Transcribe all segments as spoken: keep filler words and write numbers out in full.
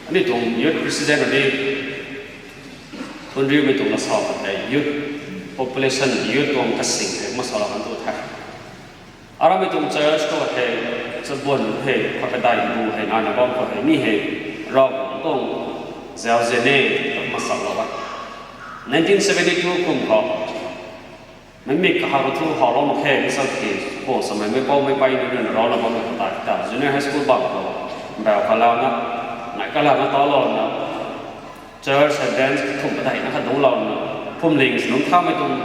Aniu tuang youth president rui ni, thunriumei tuang na sa pat tei youth population, youth tuang kasing hei masalou kan tu the. Aramei tuang church khou hei, chabuan hei, pakadai bu hei, nana bam khou hei, mi hei, Ravguangc tuang zauzian e, masalou e. Nineteen seventy two kum khou, mei mik kahak thu hawlou mak khe, mi sa ki, khou samei mei pou mei pai nunc nunc rau la bam khou ta, ta, junior high school bam khou, bau kalauna, ngai kalauna talouna, church hei bench kathumh padeihna khat dungclouna, phuamling sw nunc thaumei tuang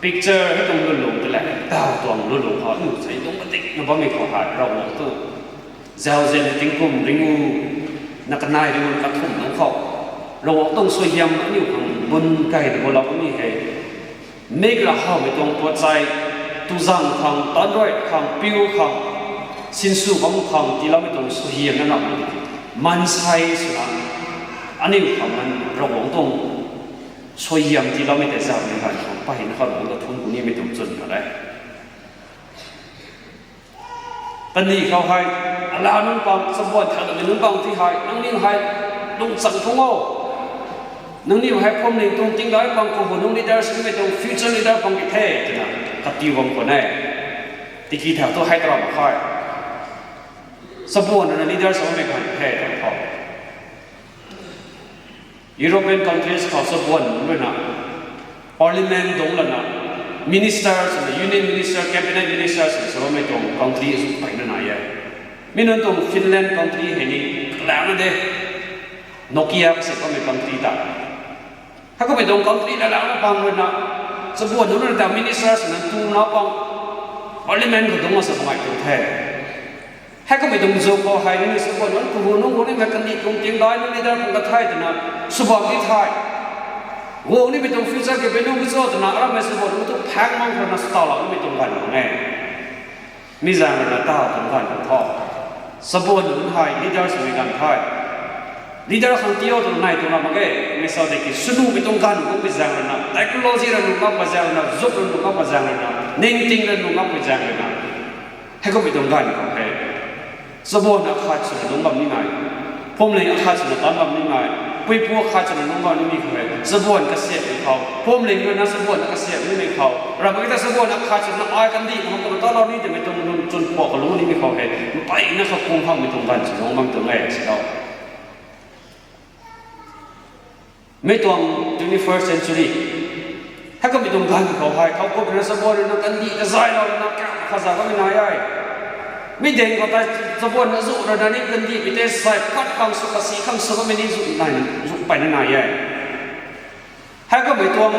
picture hei tuang lulung tei le, ta tuang lulung khou, nu sei dungc padikna bammei khou hei, Ravguangc tuang zauzian tingkum ringu, na kanei ringu kathumh nunc khou, Ravguangc tuang suaihiam aniu khang bun kai ta bulou mi hei, mik ra hawmei tuang puatchai, tuzang khang, tanrui khang, piu khang, sinsw bam khang tiiloumei tuang suaihiam na na, maansei swna, aniu khang man Ravguangc tuang suaihiam tiiloumei tei zaumei ganv khang pahina khou Ravguangc ta thun ku nimei tuang chwn kha e. Kandih khou hei, ala nunc pang, chabuan thau tamei nunc pang ti hei, nangniw hei, lungchang thung o. Nangniw hei phuamling tuang tingdai pang khou hu nung leader swmei tuang future leader pang ki the, twna, katiu bam khwan e. Tiki thau tu hei taram khe. Chabuan rui na leader swmei ganv the, twna khou. European countries khou chabuan rui na, parliament dungc lana, minister swna, union minister, cabinet minister swna, swmei tuang country azu peyna nai e. Mi nunc tuang Finland country hei ni, kalana de, Nokia kasi kamei country ta. Hei kummei tuang country la lana pang rui na, chabuan rui na ta minister swna tuna pang, parliament khou dungc a sa bangai tu the. Hei kummei tuang zu khou hei ni chabuan nunc khou hu nunc hu nimei kandih tuang tingdai nunc leader khang ka the twna, swbam ni the. Guang nimei tuang future ki benu ki cho twna, aramei chabuan nunc tu phang mang khou na swtaulou nimei tuang ganv khang e. Mi zaeng rui na ta tuang ganv khang tho. Chabuan nunc hei leader swmei ganv the. Leader khang tiu twna nai tuang na mak ge, mi sa de ki swnuhmei tuang ganv kumpui zaeng rui na, technology rui nuh makpui zaeng rui na, zuk rui nuh makpui zaeng rui na, ningting rui nuh makpui zaeng rui na. Hei kummei tuang ganv khou hei, chabuan akhat swna lungc bam nimei, phuamling akhat swna tan bam nimei, puipu akhat swna lungc bam nimei khou hei, chabuan kasiamhmei khou, phuamling rui na chabuan kasiamh nimei khou, ramei ta chabuan akhat swna ai kandih khang kumna talou ni twmei tuang nunc chwn phuak khou lungc nimei khou hei, mpeyna kha kung khangmei tuang ganv sw lungc bam tuang e, si tho. Mi tuang twenty-first century. Hei kummei tuang ganv khou hei, khou kummei na chabuan rui na kandih kazaylou rui na kau khaza kamei nai e. Mi daeng khou tei chabuan na zu rui na ni kandihmei tei sai pat khang sw kasi khang sw kamei ni zu nai, zu peyna nai e. Hei kummei tuang,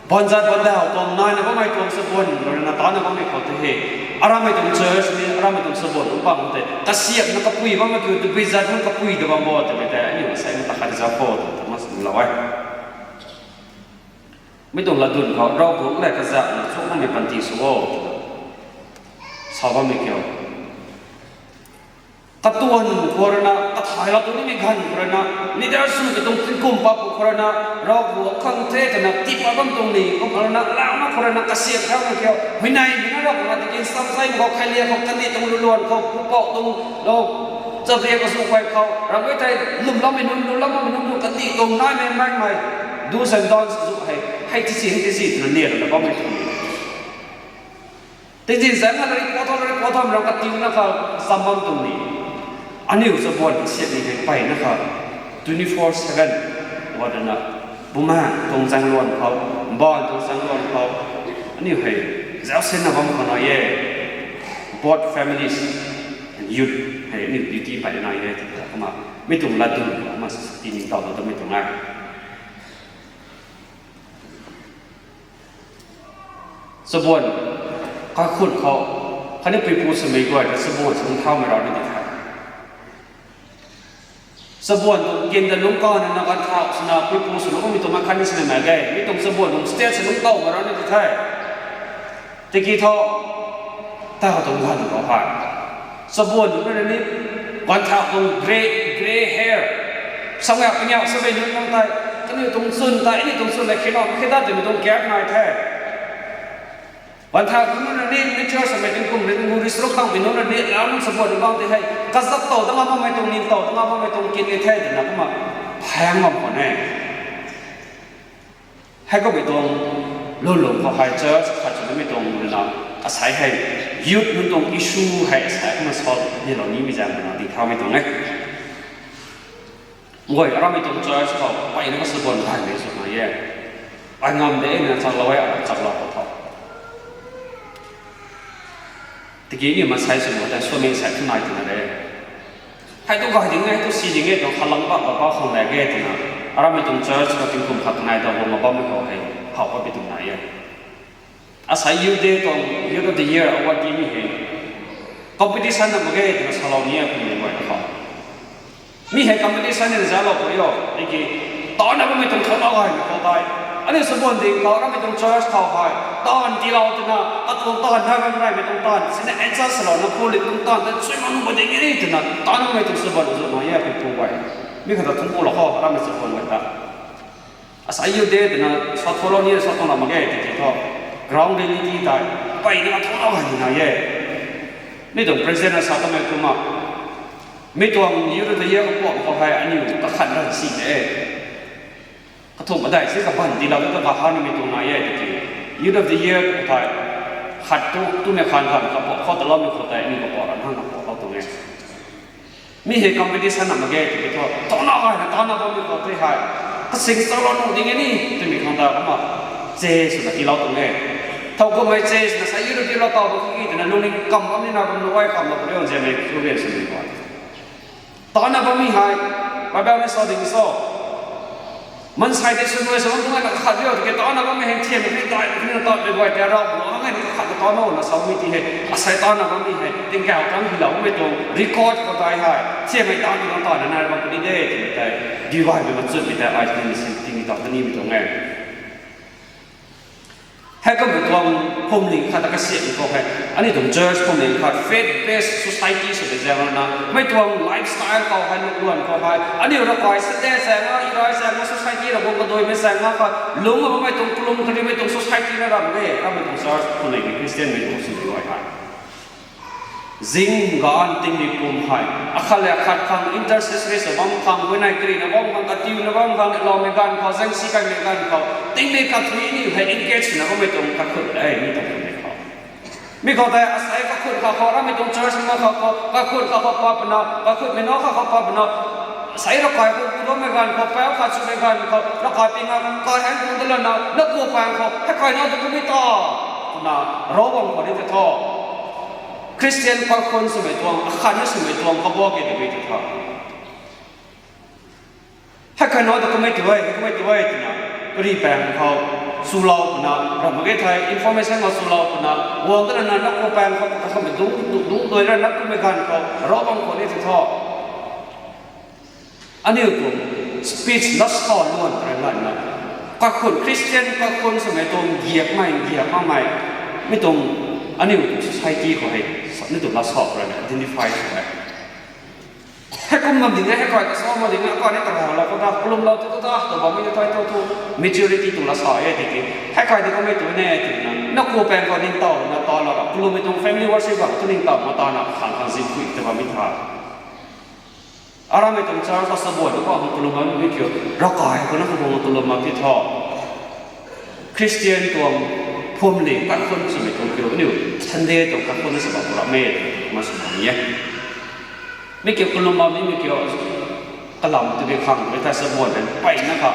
banzat bandau tuang naina bammei tuang chabuan rui na tana bammei khou tei he, aramei tuang church ni, aramei tuang chabuan tuang pang tei kasiamhna kapui bammei kiu, tabui zat khang kapui ta bam bo twmei tei aniu sei na ta khat za khou tu ta ma swlou e. Mi tuang latdyn khou Ravguangc lev kazakna chuknamei panty sw o, sa bammei kiu. Katuan khou rui na, kathaylou tu nimei ganv khou rui na, leader sw katuang tingkum papu khou rui na, Ravguangc khang the twna tiipat bam tuang ni kum khou rui na, langna khou rui na kasiamh thaumei kiu, huayneymei na Ravguangc tingsamzaimei khou, khailiak khou, kandih tuang luluan khou, pupouc tuang lou, chabriak azu khuay khou, ramei tei lwmloumei nunc, lwmloumei nunc tu kandih tuang naimei maimei, do's and don'ts zu hei, hei tisi, hei tisi twna nian rana bammei tuang ni. Tingzin zaeng na ri po tho, ri po tho, ram katiuna khou sam bam tuang ni. Aniu chabuan kasiamhmei hei peyna kha twenty four seven, wat na, bumaeng tuang zaengluan khou, mbaanv tuang zaengluan khou, aniu hei zausinna bam khou nai e. Both families and youth hei aniu duty peyna nai e twna kumna, mi tuang latdyn kumna tiningtowlou tamei tuang e. Chabuan, kakhun khou, khatni puipu swmei guay ta chabuan sw thaumei rau ni di the. Chabuan tuang kin ta lungc kana na ganvthau swna puipu sw lungcmei tuang mei khatni swmei mak ge, mi tuang chabuan tuang state sw lungc towmei rau ni di the. Tiki thu, ta tuang ganv khou hei, chabuan nunc rui ni, ganvthau tuang grey, grey hair, samgak pangak sabei nunc nang tei, kaniw tuang chwn tei, aniu tuang chwn tei khinau khe dat twmei tuang gap nai the. Bantha khou nunc na ni, ni church mei tingkum ri nunc ri sruk tangmei nunc na ni, lau nunc support bang tei hei. Kazap tow dang a bammei tuang, nin tow dang a bammei tuang kin ni the twna kumna phang bam khwan e. Hei kummei tuang lulung khou hei church khat chwnmei tuang na, asei hei youth nunc tuang issue hei asei kumna solve ni lou nimei zaeng na di thaumei tuang e. Guay, aramei tuang church khou mpeyna ka support gaymei sw nai e. Ai ngam de na chaklou e, ai chaklou khou tho. Tiki ni maansei sw mo ta swimming set tu nai twna de. Hei tu gay ding e, hei tu si ding e, tuang khalang bak bak bak khang de ge twna. Aramei tuang church khou tingkum khat nai ta bam ma bammei khou hei, how ka pi tuang nai e. Asei youth day tuang, youth of the year award ti mi hei. Competition na mak ge twna salou ni e, kum ni guay na khou. Mi hei competition ni zalou khou rio, tiki, taanna bammei tuang thouna gaymei khou tei. Aniu sw bun ding khou, aramei tuang church khou hei. Taanv tiilou twna, atuang taanv na bam reymei tuang taanv. Sina adjust lou na pulip tuang taanv, ta chui mak nunc ba ding e twna, taanna bammei tuang sw bun zu nai e, kum pu guay. Mi khou ta thungc pu lou khou, aramei sw bun guay ta. Asei youth day twna sa thulou ni sa tuang lam mak ge tiki thu. Ground reality tei. Mpeyna ka thulou hei ni nai e. Mi tuang president na sa kamei kumna. Mi tuang youth of the year kapuak khou hei aniu kakhat ran si de. Kathumh adai si kaban tiilou ta kaha nimei tuang nai e tiki. Youth of the year tei. Khat tu, tumei khan khan kapuak khou taloumei khou tei aniu kapuak ran hang kapuak khou tuang e. Mi hei competition na mak ge tiki thu, taanna gayna taanna bammei khou tei hei. Kasing chalou nung ding e ni, twmei khang ta kumna. Che swna tiilou tuang e. Thow kummei che swna sa unity lou taw bam ki twna lungning kam bam ni na bam nu ai kam bam rio nzianmei tu ria swmei khou. Taanna bammei hei, Bible ni sa ding so. Maansei tei sw nuai sw bam tuang na khat rio tiki taanna bammei hei thiammei hei dai ni na tatmei guay tei Ravguangc khang e ni kakhat ta taanna na samei ti hei. Asei taanna bammei hei, tingkauh tang hiloumei tuang record khou tei hei. Thiammei taanv ni tuang taanna nai bam puni de, twmei tei. Divaimei machutmei tei, ai ni sin tingmei taanv ta nimei tuang e. Hei kummei tuang phuamling khat ta kasiamh khou hei. Aniu tuang church phuamling khat faith based society sw de zaeng na. Mei tuang lifestyle khou hei, lungluan khou hei. Aniu ravkai sede zaeng na, irai zaeng na, society na bam kaduimei zaeng na kha. Lung a bammei tuang, kalum karimei tuang society na ram de. Ramei tuang church phuamling Christian mei tuang sw de hei. Zing ganv tingmei pum hei. Akhat le akhat khang intercessory sw bam khang, guayney karina bam khang, katiuna bam khang, loumei ganv khou, zaengsi kaimei ganv khou. Tingmei kathui ni hei engage swna bammei tuang kakhun de, mi tuang khun khou. Mi khou tei asei kakhun kha khou, ramei tuang church na kha khou, kakhun kha khou pa puna, kakhunmei na kha khou pa puna. Asei ravkai khou kuloumei ganv khou, pau kha chumei ganv khou, ravkai pi nga, kai hang kum dalana, na ku pang khou, hei kai na tu kumei ta. Twna, Ravguangc khou ni ta tho. Christian kakhun swmei tuang, akhatna swmei tuang, kabuak e twmei ta tho. Hei kai na tu kumei tu e, kumei tu e twna. Kari pang khou, swlou puna, ram mak ge thei, information khou swlou puna, guang dalana na ku pang khou, kakhamei dung, dung, dung dui ra na kumei ganv khou, Ravguangc khou ni ta tho. Aniu tuang speech na sa luan rui nganvna. Kakhun Christian, kakhun swmei tuang giakmei, giak makmei. Mi tuang aniu tuang society khou hei, ni tuang lasa rui identify sw e. Hei kum ngam ding e, hei kai kasa mak ding e, kai ni taralou khou ta, kalumlou tu khou ta, ta bammei tu, tu, tu, maturity tuang lasa e tiki. Hei kai di kummei tu ne, tiki na. Na ku pang khou ningtow na talou ra, kalummei tuang family worship khou tu ningtow na tana, khang khang zin pui ta bammei tha. Aramei tuang church khou sa buan khou hang kalum bammei kiu, ravkai khou na khou hang kalum bam ti tho. Christian tuang phuamling kakhun swmei tuang kiu, aniu Sunday tuang kakhun na sw bam ramei, ma sw bam ni e. Mi kiu kalum bam ni mi kiu, kalam tu bi khang, mi ta sa buan e, mpeyna kha,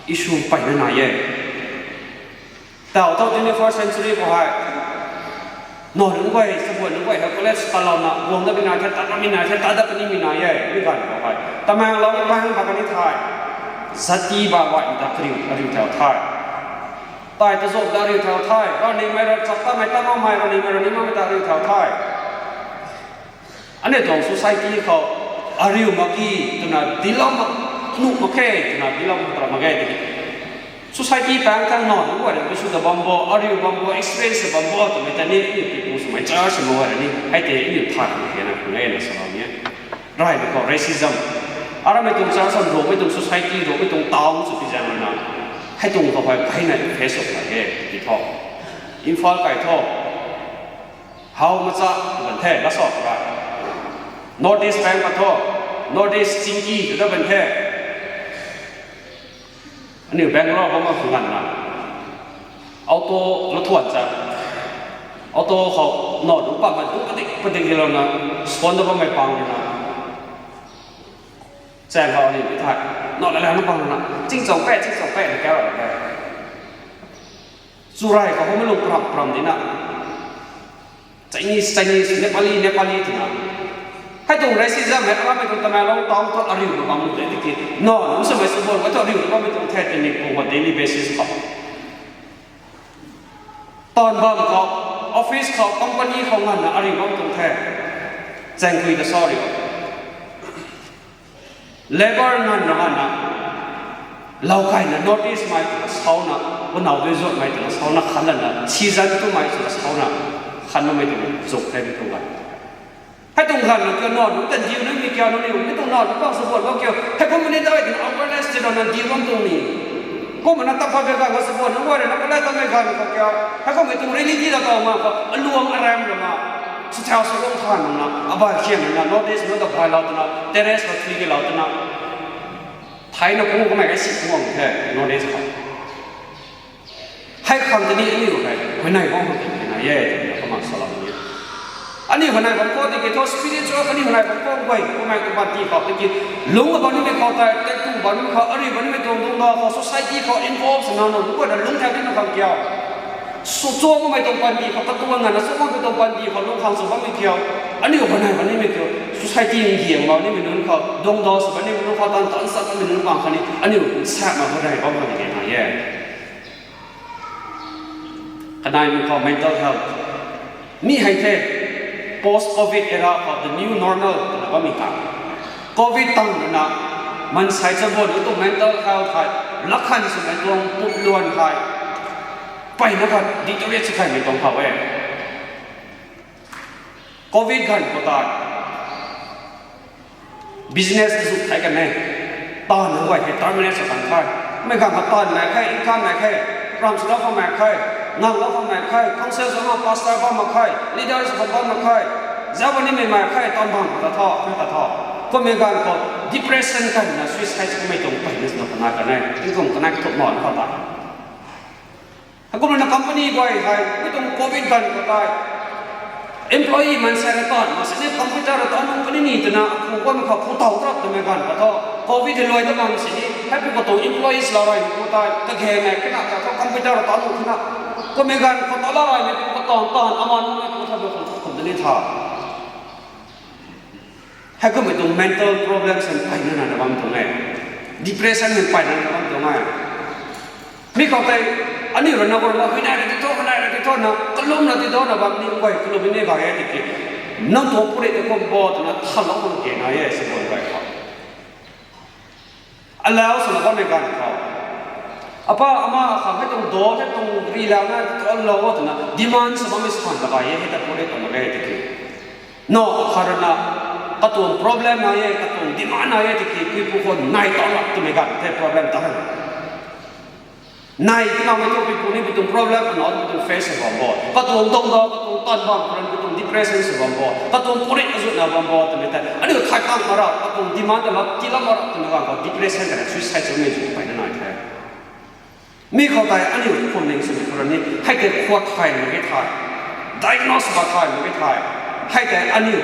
issue mpeyna nai e. Tau tau twenty-first century khou hei. Nac nunc guay, sa buan nunc guay hei college talouna, guang dat mi nai the, tat dat mi nai the, tat dat puni mi nai e, mi ganv khou hei. Tamenglong pang ta kani the. Zati ba guay ta kariu, ariu thau the. Tai ta zop ta ariu thau the. Ranimei ra chak tamei, tamaumei, ranimei, ranimei ta ariu thau the. Aniu tuang society khou ariu mak ki twna dilou mak, nuh mak khe twna dilou mak ra mak ge tiki. Society pang thang nac nunc guay rui sw ta bam bo, ariu bam bo, experience bam bo twmei ta ni aniu pi pu swmei church swmei guay rui ni hei tei aniu than mak khe na khang e na salou ni e. Raymei khou racism. Aramei tuang church sw, Rongmei tuang society, Rongmei tuang town sw pi zaeng na. Hei tuang khou hei, hei na face of na e, ti tho. Imphal kai thu, how macha ban the, la sa ra. North East Bank pat thu, North East Chinky ta ban the. Aniu Bangalore khou ma khang ganv na, auto la thuan cha, auto khou no dungc pat ma dungc padik padik di lou na, swan da bammei pang na, chaeng khou ni thay, no la la na pang na, chingchou pe, chingchou pe na kau ra de. Churai khou hou ma lung pram pram di na, Chinese, Chinese, Nepali, Nepali twna. Hei tuang racism hei aramei tuang Tamenglong town thu ariuna bam lu de tiki, no, nunc swmei swbuan khou thu ariuna bammei tuang the tini pu daily basis khou. Taanv bam khou, office khou, company khou nganvna ariu bam tuang the. Chaeng kui ta sorry. Labour nganv ra nganvna, lou kaina notice mei twna sauna, unau dui zuatmei twna sauna khan lana, season twmei twna sauna, khan namei twna zuk the mi tuang ganv. Hei tuang ganv na kiu no, nunc tan diu nunc mi kiu nunc ni, mi tuang no, nunc bang swbuan bam kiu, hei company dai twna awareness ti rana diu bam tuang ni. Kumna ta pha bia ganv khou swbuan nunc guay rui na palai tamei ganv khou kiu, hei kummei tuang reality ta taw ma khou, aluang aram ra ma, swthau swluang than na, abai khian na, notice nunc ta bai lou twna, terrace khou thui ki lou twna, thei na kung kamei kai si kuang the, notice khou. Hei khang tini aniu hei, huayney bam khang tini na e, twna kumna salam ni. Aniu huayney bam khou tiki thu spiritual kaniu huayney bam khou guay, kamei kabanti khou tiki, lung a bam nimei khou tei, tei tu bam nimei khou, ariu bam nimei tuang dung da khou, society khou involve swna na, lung guay na lung thau di na khang kiu. Sw chuang bammei tuang panty khou, katuang nganvna sw bammei tuang panty khou lung khang sw bammei kiu. Aniu huayney bam nimei kiu, society ngiang bam nimei nunc khou, dung da sw bam nimei nunc khou, tan tan sat bammei nunc bang khatni, aniu nsakna huayney bam khang tini na e. Kanaimei khou mental health. Mi hei the, post covid era khou the new normal twna bammei ta. Covid tang rui na, maansei chabuan nunc tuang mental health hei, lakhan swmei tuang pumluan hei, mpeyna khat deteriorate sw khaymei tuang khou e. Covid ganv khou tei, business zuk thei kan e. Taanv nunc guay hei terminate sw kan the. Mei ganv khou taanv nai khe, income nai khe, ram swlou khang nai khe, nganglou khang nai khe, council sw khang pastor bam mak khe, leader sw khang bam mak khe, zauc bam nimei mai khe, taanv bang khou ta tho, khang ta tho. Kummei ganv khou depression kan na suicide kummei tuang mpeyna sw na kan e. Income kanei kathumh ma khou ta. Heikumna company guay hei, mi tuang covid ganv khou tei, employee maansei ra taanv mak sini, computer ra taanv nunc kani ni twna, aphu guay khou phu taw trap twmei ganv khou thu, covid hei luai da bam sini, hei pu katuang employees lau rui pu tei, kage nai kena ta thu computer ra taanv nunc kena, kummei ganv khou ta la rui mei pu katuang taanv, ama nunc mei pu tha bam khang thu kum tini tha. Heikummei tuang mental problems hei mpeyna na bam tuang e. Depression hei mpeyna na bam tuang e. Mi khou tei, aniu rui na khou rui na, huayney ra ti tho, huayney ra ti tho na, kalum ra ti tho na bam ni guay, kalum ni gay e tiki. Nang tuang puri tei kum bo twna thalou khang ke na e, si guay guay khou. Allow swna bammei ganv khou, apa ama khang hei tuang do, hei tuang ri lau na, tolou o twna, demand sw bammei swan ta gay e, hei ta puri tang mak e tiki. No, kharana, katuang problem nai e, katuang demand nai e tiki, kuipu khou nai tau lak twmei ganv the problem ta rana. Nai twna mei thu kuipu ni mi tuang problem, ano mi tuang face sw bam bo. Katuang dungc da, katuang taanv bam, katuang depression sw bam bo. Katuang puri azutna bam bo twmei tei, aniu thay tang ma ra, katuang demand ta lak, ti lam ma ra twmei ganv khou depression kana suicide swmei zu mpeyna nai the. Mi khou tei aniu khum ning swmei khou rui ni, hei tei khua thay mak ge thei, diagnose ba thay mak ge thei, hei tei aniu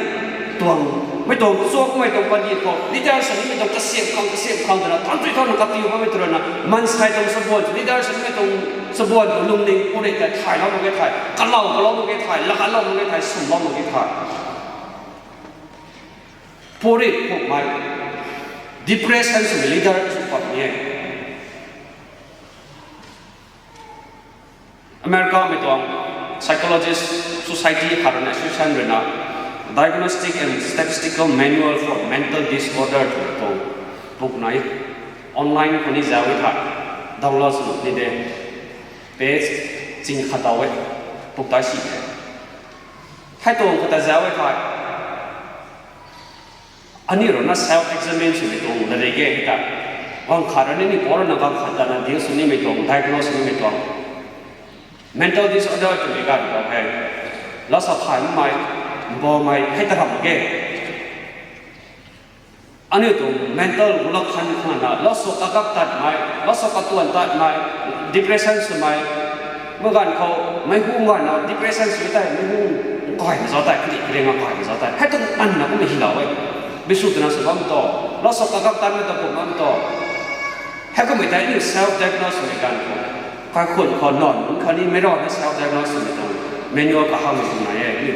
tuang, mei tuang chuk, mei tuang panty khou, leader sw nimei tuang kasiam khang, kasiam khang twna, country khou na katiu bammei tu rui na, maansei tuang chabuan, leader sw nimei tuang chabuan tuang lungning puri tei thaylou mak ge thei, kalou kalou mak ge thei, lakatlou mak ge thei, swmlou mak ge thei. Puri khukmei, depression swmei leader sw pat ni e. America mei tuang Psychologist Society khat rui na, association rui na, Diagnostic and Statistical Manual for Mental Disorder twmei tuang book nai. Online khou ni zauc e thei, download sw ni de. Page ching khat daw e, book tei si e. Hei tuang khou ta zauc e thei, aniu rui na self examine swmei tuang latrik e ta. Ganv khat rui ni, ni pou rui na ganv khat tana deal sw nimei tuang, diagnose sw nimei tuang. Mental disorder twmei ganv khou hei, lasa thay makmei, mbawmei hei ta ram mak ge. Aniu tuang mental gulak khan khana, lasa kagak tatmei, lasa katuan tatmei, depression swmei, mei ganv khou, mei hu ganv na depression sw tei, mei hu kaina zauc tei, kadi kadi nga kaina zauc tei, hei tuang anna kummei hilou e. Bisu twna sw bam tu, lasa kagak tatmei ta kum bam tu. Hei kummei tei aniu self diagnose swmei ganv khou, kaikhun khou nac nunc khatni meic rana self diagnose swmei tuang manual kahawmei tuang nai e.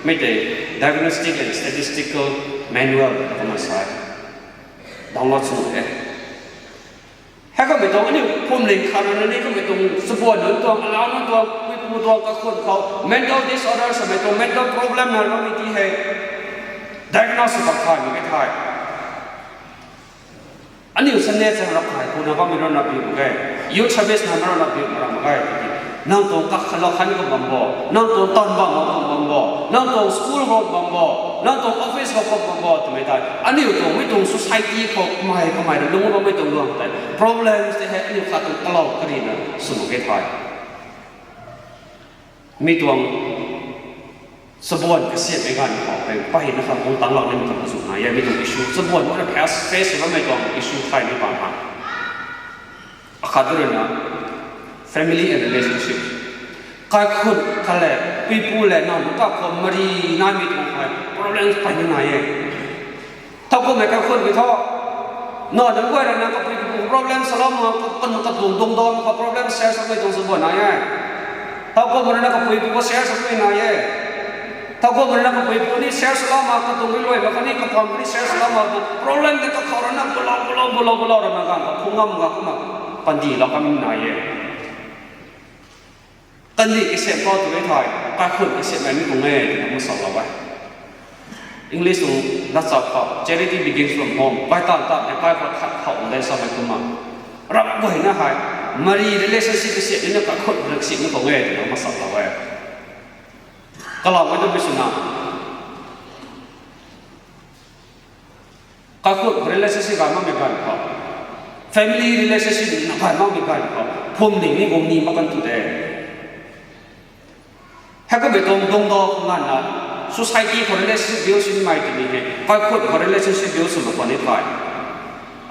Mei tei Diagnostic and Statistical Manual ta kumna sa e. Download sw e. Hei kummei tuang aniu phuamling khat rui na ni kummei tuang chabuan nunc tuang, alau nunc tuang, puipu tuang kaikhun khou mental disorder swmei tuang, mental problem na ramei ti hei diagnose sw bam thay mak ge thei. Aniu sane chang rap thay kuna bammei rana biu mak ge. Youth service na rana biu mak ram mak ge. Nang tuang kakhalou khan kum bam bo, nang tuang taanv bam kum bam bo, nang tuang school khou bam bo, nang tuang office khou kum bam bo twmei tei, aniu tuang mei tuang society khou kamei kamei rui lung bammei tuang luang tei problems tei hei aniu khat tuang kalou karina sw mak ge thei. Mi tuang chabuan kasiammei ganv khou hei mpeyna kha kung tanglou nimei tuang azu nai e. Mi tuang issue chabuan muna face face bammei tuang issue thaymei paan ha. Akhat rui na family and relationship. Kaikhun khat le, puipu le, nac nunc ta khou mari naimei tuang hei problems mpeyna nai e. Thowkumhmei kaikhun ki thu, nac nunc guay rui na kapuipu problem salou mak, kakan kaduang duang daw mak khou problem share samei tuang chabuan nai e. Thowkumhmei rui na kapuipu khou share samei nai e. Thowkumhmei rui na kapuipu ni share salou mak, katuang rui luai mak khatni kapam ni share salou mak, problem tei kakhou rui na bulou bulou bulou bulou rui na ganv khou phung ngam ga kumna pandih lou kamei nai e. Kandih kasiamh khou tw e thei, kaikhun kasiamhmei mi tuang e twna kumna salou e. English tuang latchap khou charity begins from home, kai taanv taanv hei kai khou khat khou de samei kumna, rap guayna hei mari relationship kasiamh nina kaikhun kasiamh mi tuang e twna kumna salou e. Kalau mei tu mi swna kaikhun khou relationship gay makmei ganv khou, family relationship na gay makmei ganv khou phuamling ni guang ni mak kan tu de. Hei kummei tuang dungc daw khou nganvna society khou relationship build sw nimei tini hei kaikhun khou relationship build sw mak khwan ni thei,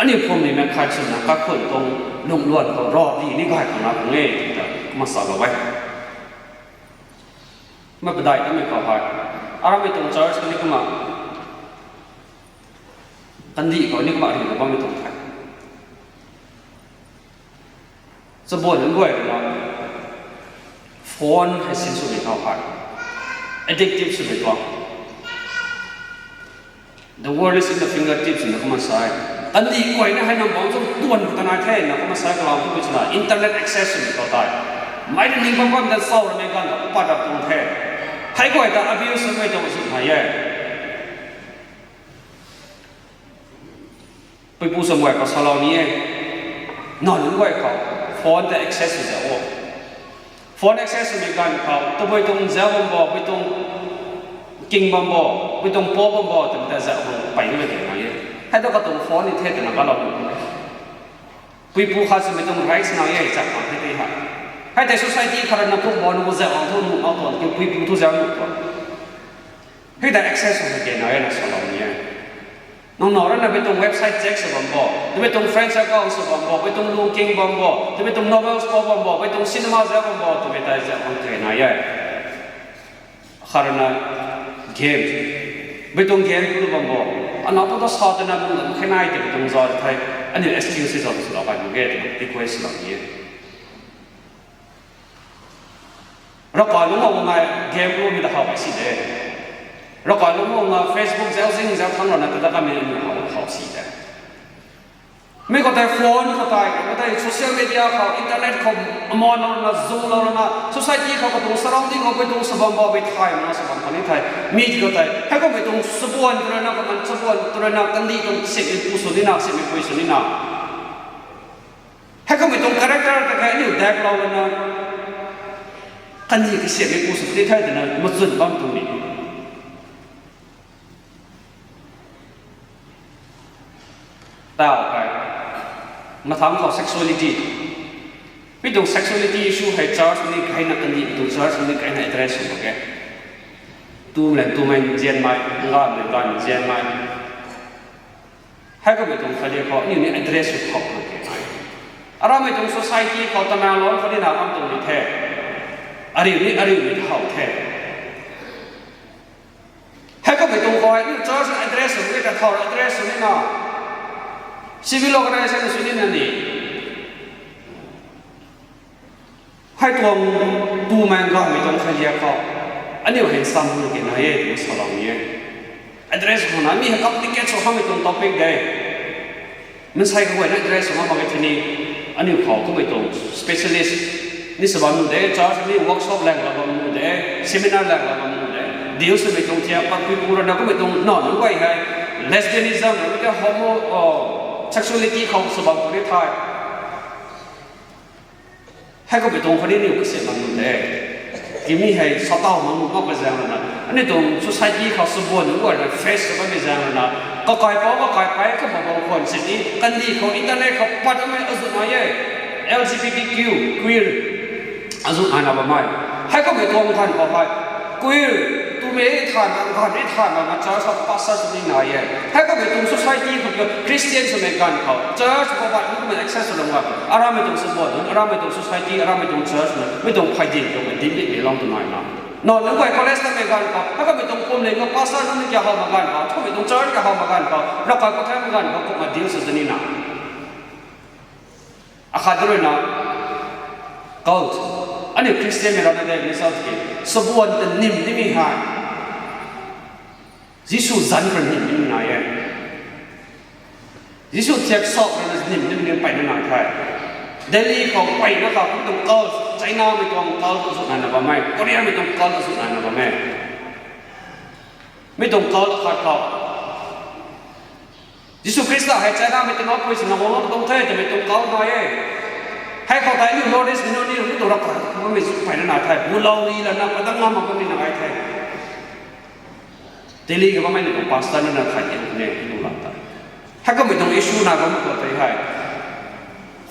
aniu phuamlingmei khat swna kaikhun tuang lungluan khou rav di ni gay khang na khang e twna kumna salou e. Mei padai tamei khou hei, aramei tuang church kani kumna kandih khou ni kumna rina bammei tuang the. Chabuan nunc guay rui na phone hei sin swmei khou hei, addictive swmei tuang. The world is in the fingertips na kumna sa e. Kandih guayna hei nang bangc chum tuan khou ta nai the na kumna sa e, kalam tu swna internet access swmei khou tei, mei rui ning bam bam ta sau ramei ganv khou pat rap tuang the. Hei guay ta abuse swmei tuang sw nai e. Puipu swmei khou salou ni e. Nac nunc guay khou phone ta access sw zau o. Phone access swmei ganv khou tabui tuang zau bam bo, pui tuang king bam bo, pui tuang po bam bo twmei ta zau bam pey nimei tuang nai e. Hei tu katuang phone ni the twna kalou ni, puipu khat swmei tuang rights nai e, chak khang the tei hei. Hei tei society khat rui na kum bo na zau bam thu nuh mak tuang, puipu thu zau nuh tuang. Hei ta access swmei ke nai e na salou ni e. Nang nac rui na mei tuang website check sw bam bo, twmei tuang friends account sw bam bo, mei tuang lungking bam bo, twmei tuang novels po bam bo, mei tuang cinema zau bam bo twmei tei zau bam ke nai e. Khat rui na game, mei tuang game tu bam bo, ana pu ta sa twna bung lam khe nai twmei tuang zau thei, aniu excuse zau swlou kai mak ge twna request swlou ni e. Ravkai lungc khou ngai game lu mei ta how kai si de. Ravkai lungc khou ngai Facebook zau zing zau thangc rana ta ta kamei aniu how how si de. Mi khou tei phone khou tei, khou tei social media khou, internet khou, aman lou rana, zung lou rana, society khou katuang surrounding khou mei tuang sw bam bo, mei thay mana sw bam khatni thei, mi khou tei hei kummei tuang chabuan tu rui na, kaman chabuan tu rui na, kandih tuang simei pu sw nina, simei pui sw nina, hei kummei tuang character ta khe aniu daklou lana, kandih kasiammei pu sw ti the twna machun bam tuang ni. Tau kai, mathangc khou sexuality, Mi tuang sexuality issue hei church ni kaina kandih tuang church ni kaina address sw mak ge. Tumei tumei nzianmei, ngamei ngan nzianmei. Hei kummei tuang khat di khou aniu ni address sw khou mak ge. Aramei tuang society khou Tamenglong khou ni na bam tuang ni the. Ariu ni ariu ni how the. Hei kummei tuang khou aniu church address sw ni ta thau address sw ni na. Civil organization sw ni na ni. Hei tuang tumei ngamei tuang khalia khou aniu hei sam lu ke na e tu salou ni e. Address khou na mi hei complicated sw hamei tuang topic de. Mansei kaguayna address sw mak e thei ni aniu khou kummei tuang specialist ni sw bam nu de, church ni workshop lang la bam nu de, seminar lang la bam nu de. Deal swmei tuang thiak pat pui pu rana kummei tuang na nunc guay hei lesbianism, homo, sexuality khou sw bam khou ni the. Hei kummei tuang khou ni niw kasiam mak nu de. Timi hei sataw mak nu mak pui zaeng rana aniu tuang society khou sabuan nunc guayna face sw bammei zaeng rana kakaipouc kakaipei kumna bam khwan sini kandih khou internet khou pat bammei azuh nai e. L G B T Q, queer azuh naina bammei. Hei kummei tuang ganv khou hei queer tumei thanna ganv ni thanna church khou pastor sw ni nai e. Hei kummei tuang society khou Christian swmei ganv khou church khou pat ni kummei access sw lung a. Aramei tuang sabuan nunc, aramei tuang society, aramei tuang church na mi tuang phay din tuang din di ni long tu nai na. Na nunc guay college tamei ganv khou hei kummei tuang pumling khou pastor nunc ni kya how mak ganv khou, thumei tuang church kya how mak ganv khou, ravkai khou thei mak ganv khou kumna deal sw zani na. Akhat rui na cult. Aniu Christian mei rana de ni sa ki sabuan ta nim nimei hei Jisu zanc khou nim nimei nai e. Jisu thiak sap rui na nim nimei ni peyna nai the. Delhi khou peyna kha kum tuang cult, Chinamei tuang cult azuh naina bam e, Koreamei tuang cult azuh naina bam e. Mi tuang cult akhat khou Jisu Khrista hei Chinamei tuang apui swna guanglou tuang the twmei tuang cult nai e. Hei khou tei aniu North East mei nunc ni mi tuang ravkai khou bammei zu peyna nai the. Bulou ni lana padang ngam mak bammei nai the. Delhi khou bammei ni tuang pastor nunc na thay ti ne tu la ta. Hei kummei tuang issue na bam khou tei hei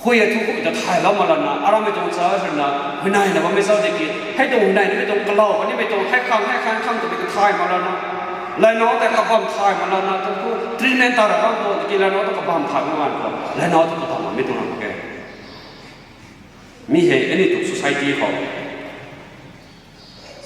hui a thu kummei ta thaylou mak lana, aramei tuang church rui na huayneina bammei zauc di ki hei tuang huayneina mei tuang kalau kanimei tuang hei khang hei khang khang twmei ta thay mak lana, laina tei kabam thay mak lana, tuang thu treatment ta ra bam tuang tiki laina tu kabam thay mak ganv khou laina tu kabam makmei tuang ram mak ge. Mi hei aniu tuang society khou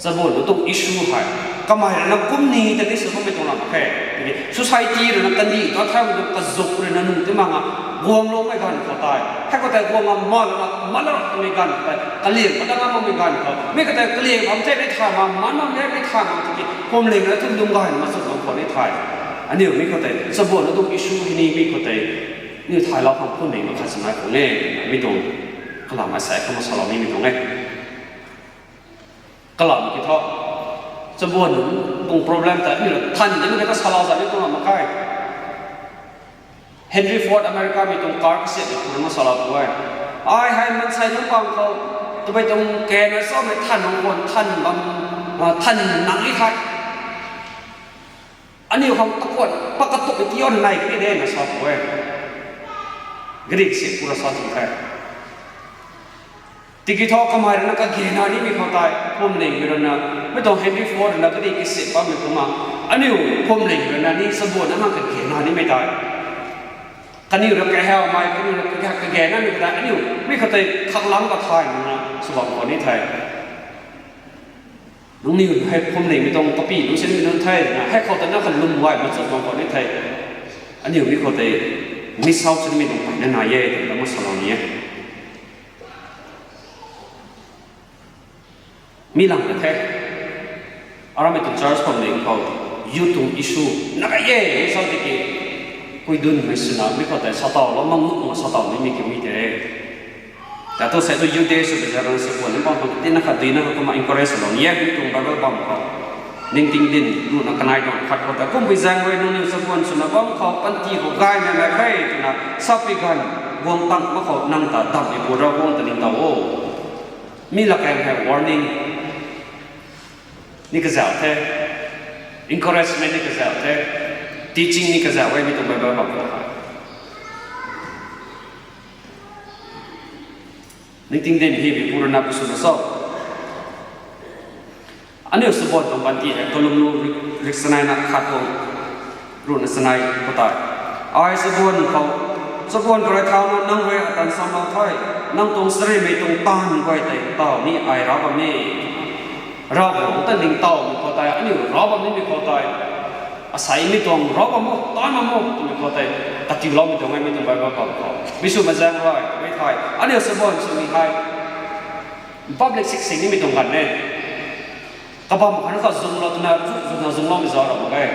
chabuan nunc tuang issue hei kamei rui na kum ni ta ni sw bammei tuang ram mak khe. Tiki society rui na kandih ta thaymei tuang kazuk rui na nung ti mak a, guangloumei ganv khou tei hei khou tei guang a, ma lana ma lana twmei ganv khou tei kaliang padang ngam makmei ganv khou mi khou tei kaliang bam the ni thay mak, man bam the ni thay mak tiki phuamling na thu lung gay mak sw bam khou ni the. Aniu mi khou tei chabuan nunc tuang issue hei ni mi khou tei niw thaylou khang phun ni mak khat sw nai khang e. Mi tuang kalam asei khou ma salou nimei tuang e. Kalam ki thu chabuan nunc tuang problem ta aniu than nimei kata salou zat ni tuang mak khe. Henry Ford Americamei tuang car kasiamhmei khou na salou tu e. Ai hei mansei nunc bang khou twmei tuang kena samei than nunc khwan than bam, than nang ni the. Aniu khang takuan pa katup tian nai kani de na sa tu e. Gari kasiam pura sa tu the. Tiki thu kamei rui na kagena nimei khou tei phuamling rui na, mi tuang Henry Ford rui na gari kasiam bammei kumna aniu phuamling rui na ni chabuan na khang kagena nimei tei kaniw rui kahawmei, kaniw rui kage, kagena nimei tei aniu mi khou tei khaklang kathay na sw bam khou ni the. Nangniw hei phuamlingmei tuang kapy nunc sinmei nunc the na hei khou ta na kalum gay mak chwn bam khou ni the. Aniu mi khou tei miss out sinmei nunc peyna nai e twna mak salou ni e. Mi lang ta the. Aramei tuang church phuamling khou youth tuang issue na kai e, mi sa tiki kuidunmei swna mi khou tei satawlou mak nuh mak sataw nimei kiu mi te. Tatu sei tu youth day sw zaeng rui chabuan ni bam khou tina khat dui na kumna encourage lou ni e, mi tuang Bible bam khou ningting din runa kanei tuang khat khou ta kumpui zaeng rui nangniw chabuan swna bam khou panty khou gaymei nai khe twna sapui ganv guang tang mak khou nang ta dammei pu Ravguangc ta ningtow o. Mi lakaeng hei warning ni kazauh the, encouragement ni kazauh the, teaching ni kazauh e mi tuang Bible bam khou. Ningting din hei mi purana pi swna cho. Aniu sabuan tuang panty hei kalum lu rik, rik sanai na khat tuang ruhna sanai khou tei. Ai sabuan khou, sabuan khou rui thauna nang rui atan sam lou the, nang tuang sarimei tuang taanv guay tei taw ni ai rav bam e. Ravguangc ta ningtowmei khou tei, aniu rav bam nimei khou tei, asei mi tuang rav bam o, taanv bam o twmei khou tei, katiuloumei tuang e mi tuang Bible bam khou. Mi sw mazaeng rui, mi thei, aniu sabuan swmei hei public sik sing nimei tuang ganv e. Kabam khat na kha zunglou twna, zuna zungloumei zauc ra mak e.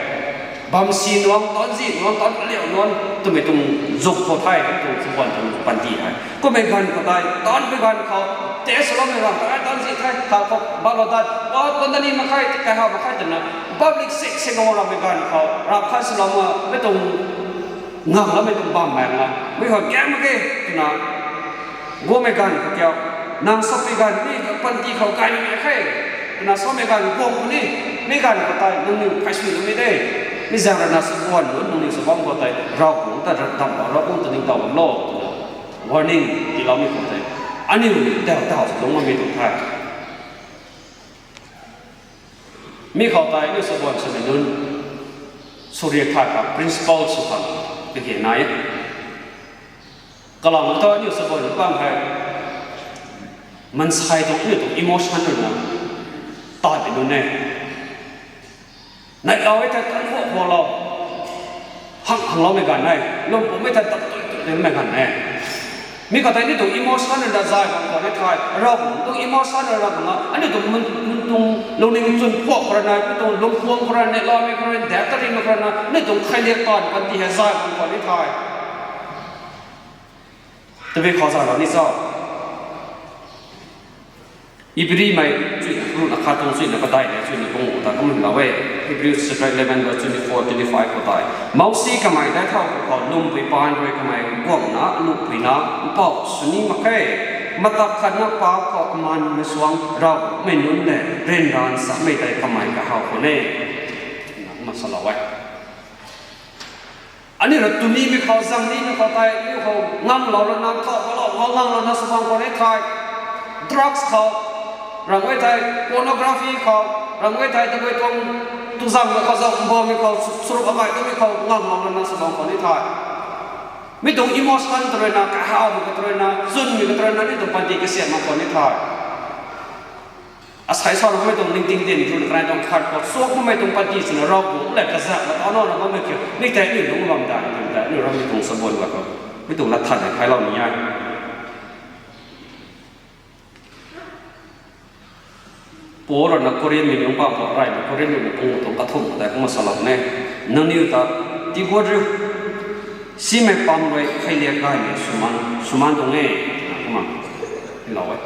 Bam si nuang, taanv zi nuang, taanv kaliu nuang twmei tuang zuk khou the, tuang sabuan tuang panty hei. Kummei ganv khou tei, taanvmei ganv khou, test loumei ganv khou, ai taanv zi the, kha khou, balou dat, o, taanv ta ni mak khe, kaha mak khe twna, public sik sing o ramei ganv khou, rap khat swlou ma, mei tuang ngang la mei tuang bam mei nga, mei khou gang mak ge twna, guangmei ganv khou kiu, nang sapui ganv ni panty khou kai ni mei khe, twna samei ganv guang puni, mi ganv khou tei nangniw kai sui lou mei de, mi zaeng rui na sabuan lu nangniw sabam khou tei, Ravguangc ta rat dam khou Ravguangc ta ningtow bam lo twna, warning tiiloumei khou tei, aniu daw daw sw lung bammei tuang the. Mi khou tei aniu sabuan swmei nunc, suriak thay khang, principle sw khang, kage nai e. Kalam thu aniu sabuan bam hei, mansei tuang aniu tuang emotion rui na, tatmei nunc e. Neihlou e thei tan huak huaklou, hang hangloumei ganv e, lwmpummei thei tak tui tui nimei ganv e. Mi khou tei aniu tuang emotion rui na zay bam khou ni thei, Ravguangc tuang emotion rui na bam na, aniu tuang mun, mun tuang lungning chwn phuak khou rui na, aniu tuang lungpuang khou rui na, neihloumei khou rui na, dat ta rimei khou rui na, aniu tuang khailiak taanv panty hei zay bam khou ni thei. Tabui khou zay lou ni cho. Ibrimei, chuina ruhna khat tuang chuina padeih le, chuina panguh ta kumlou e. Hebrews chapter eleven verse twenty-four, twenty-five khou tei, Mousi kamei daic thau khou lwmpui paan rui kamei guangna, lwmpuina, mpouh sw ni mak khe. Matak khatna paap khou kamaan mei suang Ravguangc mei nunc le, ryanran samei tei kamei kahaw khou ne. Kumna salou e. Aniu rui tunimei khou, zangnimei khou tei, aniu khou ngamlou lana, thau khou lou, ngau ngamlou lana, sw bam khou ni thei, drugs khou, ramh e thei, pornography khou, ramh e thei, tabui tuang, tuzangmei khou, zauc mbamei khou, su-, surup akai twmei khou, ngamlou lana, sw bam khou ni thei. Mi tuang emotion ta rui na, kahawmei khou ta rui na, chwnmei khou ta rui na, aniu tuang panty kasiam mak khou ni thei. Asei sa ramei tuang ningting din run kanei tuang khat khou, suak bammei tuang panty swna Ravguangc le kazak la tana na bammei kiu, mi tei aniu lungc bam dai, mi tei aniu ramei tuang sabuan la khou, mi tuang lat than hei khailou ni e. Paul rui na Korinthmei nunc bam khou, rey na Korinthmei nunc panguh tuang kathumh khou tei kumna salou ne. Nangniw ta tiguat riu, simei pam rui khailiak gaymei swmaan, swmaan tuang e, kumna lou e.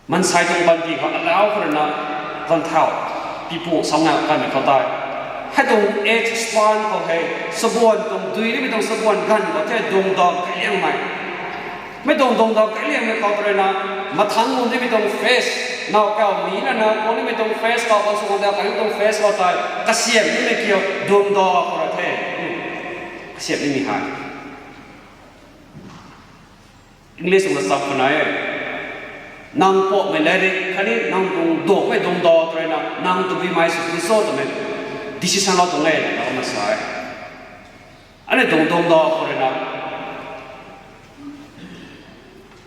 Mansei tuang panty khou alau khou rui na, ganv thau, pipu sauna kanmei khou tei, hei tuang age span khou hei, sabuan tuang dui nimei tuang sabuan ganv khou the dungdaw kaliangmei. Mi tuang dungdaw kaliangmei khou ta rui na, mathangc gu nimei tuang phase, now kau mi na na, gu nimei tuang phase khou, kan sw kan da, kan tuang phase khou tei, kasiam nimei kiu, dungdaw khou rui the. Kasiam nimei hei English tuang lat chap khou nai e. Nang pumhmei latrik khatni nang tuang duakmei dungdaw ta rui na, nang tabui mei sw puni cho twmei decision lou tuang e, na kumna sa e. Aniu tuang dungdaw khou rui na,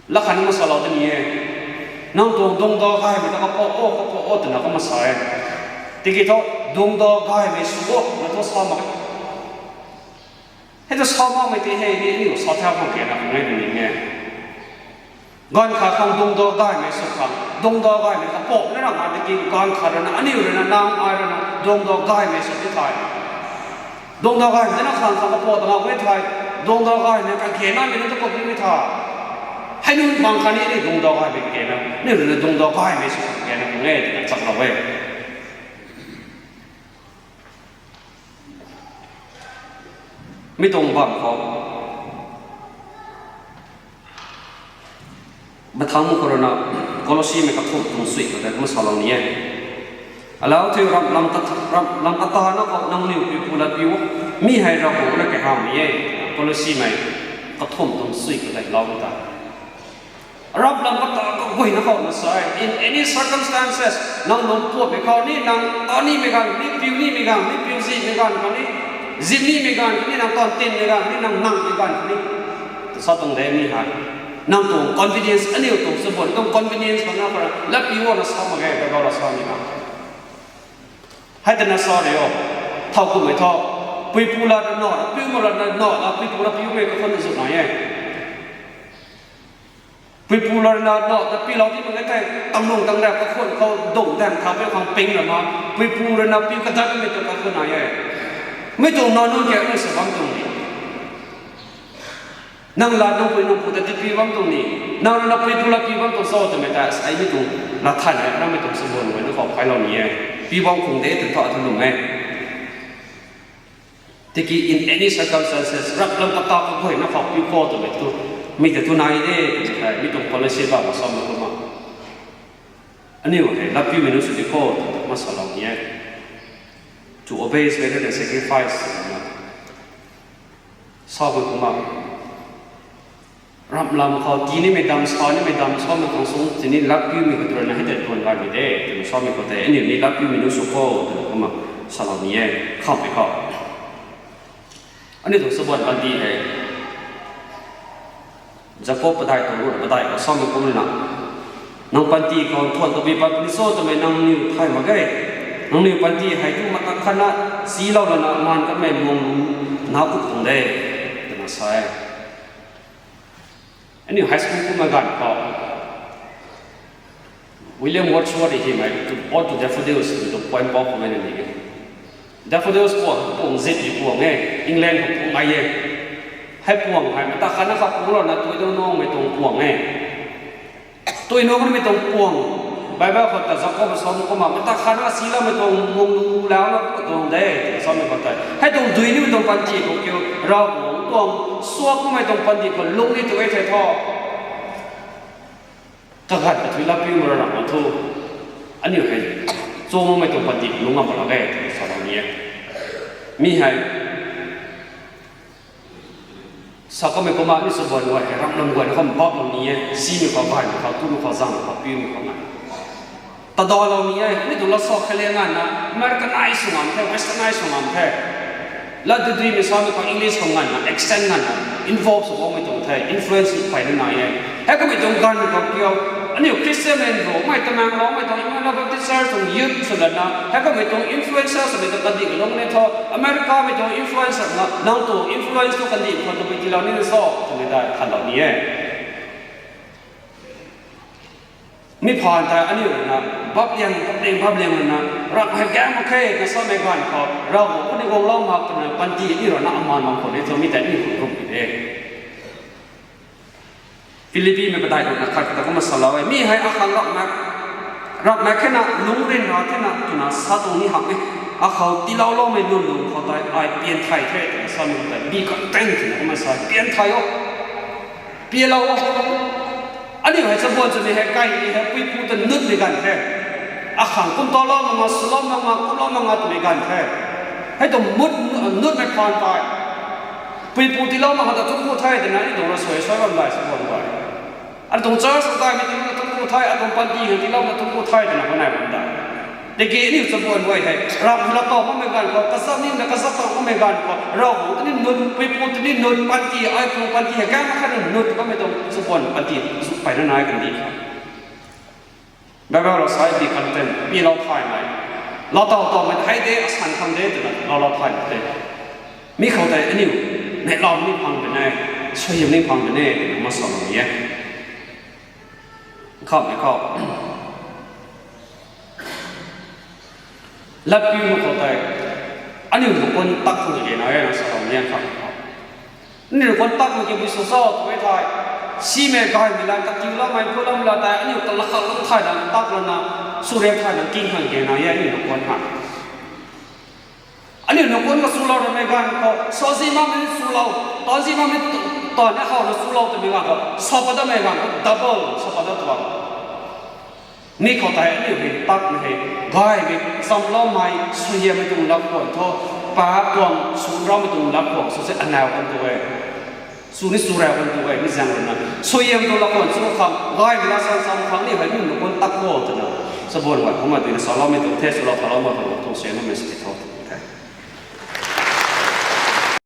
lat khat na kumna salou tei ni e. Nang tuang dungdaw gaymei ta kapumh o, kapumh o twna kumna sa e. Tiki thu, dungdaw gaymei sw o na thu sa mak e. Hei thu sa makmei tei hei ni aniu sa thau khang kena khang e ni e. Ganv khat khang dungdaw gaymei sw khang, dungdaw gaymei kapumh na ra nga tiki ganv khat rui na, aniu rui na, nang ai rui na, dungdaw gaymei sw ti thei. Dungdaw gaymei na khang khang kapumh ta nga e thei, dungdaw gaymei kagenamei na tu kapumh ni thei. Hei nunc bang khatni ni dungdaw gaymei kena, aniu rui na dungdaw gaymei sw kena khang e, tina chaklou e. Mi tuang bam khou, mathangc khou rui na, Kolosimei kathumh tuang sui khou tei kumna salou ni e. Alau thiu ram, lam kata, ram, lam kata na khou nangniw pipu lat piu, mi hei Ravguangc rui kahawmei e, Kolosimei Kathumh tuang sui kadai lou ta. Rap lam kata kaguayna khou na sa e. In any circumstances, nang nunc puammei khou ni, nang ta nimei ganv ni, piu nimei ganv ni, piu zihmei ganv khou ni, zim nimei ganv khou ni, nang tan tinmei ganv ni, nang nangmei ganv khou ni, ta sa tuang de ni hei. Nang tuang convenience, aniu tuang sa bam tuang convenience khou na khou ra, lat piu na sa mak ge, Bible la sa ni na. Hei tana sa re o. Thau kummei thu, puipu la na na, piu ma la na na, puipu la piumei kakhun na zuk nai e. Puipu la na na, ta piu lou ti mak ge thei, tang nung tang ra kakhun khou dungc daeng tha pe khang ping ra ma, puipu rui na piu kadammei tu kakhun nai e. Mi tuang na nunc ke, mi sa bam tuang ni. Nang la nang pui nang pu ta ti piu bam tuang ni. Nang rui na puipu la piu bam tuang sa twmei ta, ai mi tuang la than e, ramei tuang sa bam guayna khou phailou ni e. Piu bam khung de, tw tha tw lum e. Tiki in any circumstances, rap lam kata kaguayna khou piu khou twmei tu, mi ta tu nai de, twmei hei, mi tuang policy ba ma sa ma kumna. Aniu hei, lat piumei nunc sw di khou, twna ma salou ni e. To obey is better than sacrifice, twna sa bam kumna. Ramh lam khou, tii nimei dam, sa nimei dam, samei khang sung, tini lat piumei khou tu rui na hei tei tuan gaymei de, twna samei khou tei, aniu ni lat piumei nunc sw khou, twna kumna salou ni e, khamhmei khou. Aniu tuang sa bam panty hei. Jakob padeih tuang ruhna padeih khou samei kumna, nang panty khou nthuan tabui pat puni cho twmei nangniw thay mak ge. Nangniw panty hei tu matak khatna, silou lana maan kanmei muang na kut tuang de, twna sa e. Aniu high school kummei ganv khou, William Wordsworth hymei Ode to Daffodils twmei tuang poem pou khou mei na ni e. Daffodils puang, puang zip di puang e, England khou puang ai e. Hei puang hei, matak khatna kha puang lana tui dau nungmei tuang puang e. Tui nungmei tuang puang, Bible khou ta Jakob sa kumna, matak khatna siloumei tuang muang lu launa kut tuang de, samei khou tei. Hei tuang dui nimei tuang panty khou kiu, Ravguangc tuang suak makmei tuang panty khou lung ni tu e thei thu. Kaganv kathui lat piu ma ra ram na thu, aniu hei, chuang makmei tuang panty lung ngam mak la e, twna salou ni e. Mi hei, sa kamei kumna mi sw bam guay hei, ramh lam guayna khou bap lou ni e, simei khou, gaymei khou, tumei khou, zaengmei khou, piumei khou nai. Tadalou ni e, mi tuang lat sa khaleng nganvna, Americanized sw ngam the, Westernized sw ngam the. Lat duidui mei samei khou English khou nganvna, accent nganvna, involve sw bammei tuang the, influence peyna nai e. Heikumhmei tuang ganv khou kiu, aniu Christian mei nrumei, Tamenglongmei tuang Emmanuel Baptist Church tuang youth sw lana, heikumhmei tuang influencer swmei tuang kandih kalung ni thu, Americamei tuang influencer na, nang tuang influence tu kandih khou tabui tiilou ni na cho, twmei ta khanlou ni e. Mi phaan tei aniu rui na, bap liang, bap liang, bap liang rui na, ramh hei gaeng mak khe, na samei ganv khou, Ravguangc khou ni guanglou mak twna panty aniu rui na amaan bam khou ni thu, mi tei aniu khou kum pi de. Philippimei padeih khou na khat ta kumna salou e, mi hei akhang ramh mak, ramh mak khe na, lungc ryanra the na, twna sa tuang ni hamh e. Akhou tiilou loumei nunc lung khou tei, ai pian thay the, twna samei khou tei, be content, twna kumna sa, pian thay o. Pialou o. Aniu hei chabuan swmei hei kai ni hei puipu ta nutmei ganv the. Akhang kum talou mak nga, swlou mak nga, kumlou mak nga twmei ganv the. Hei tuang mut, nutmei phaan tei, puipu tiilou mak nga ta thungc ku the twna aniu tuang rasuai suai bam dai chabuan guay. Atuang church khou gaymei tiilou na thungc ku the, atuang panty hei tiilou na thungc ku the twna khou nai bam dai. Tiki aniu chabuan guay hei, ramh hei laa taw makmei ganv khou, kazap ni na kazap taw makmei ganv khou, Ravguangc tini nut, puipu tini nut, panty, ai tuang panty hei gaeng mak khe na nut bammei tuang chabuan panty, zuk peyna nai kandih. Bible rui sa e, be content, pialou thaymei. Laa taw tawmei hei de, asan khang de, twna laalou thay mak de. Mi khou tei aniu, neihlam ni phang de ne, suaihiam ni phang de ne, twna ma salou ni e. Khamhmei khou, lat piumei khou tei, aniu nunc khwan tak khang kage na e, na salou ni e khamhmei khou. Aniu nunc khwan tak khang kage bui sw cho twmei thei, simei gaymei la, katiuloumei, phuloumei la tei, aniu ta laa kha lou thayna, tak lana, sw riak thayna, king khang kage na e, aniu nunc khwan hei. Aniu nunc khwan kaswlou ramei ganv khou, sazi makmei swlou, taanzi makmei taanv ni how na swlou twmei ganv khou, sa pat datmei ganv khou, double sa pat dat tuang. Mi khou tei aniu hei takmei hei, gaymei, chamloumei, suaihiammei tuang lat khwan thu, paap tuang, swnraumei tuang lat khwan sw se aniu kan tu e. Sw ni sw ra kan tu gay ni zaeng rui na. Suaihiam tu la khwan sw khang, gay la sang sang khang ni hei ni na kan tak khou twna. Sabuan gay kumna tuna saloumei tu the, swlou thaloumei khou tu se na mei si tho.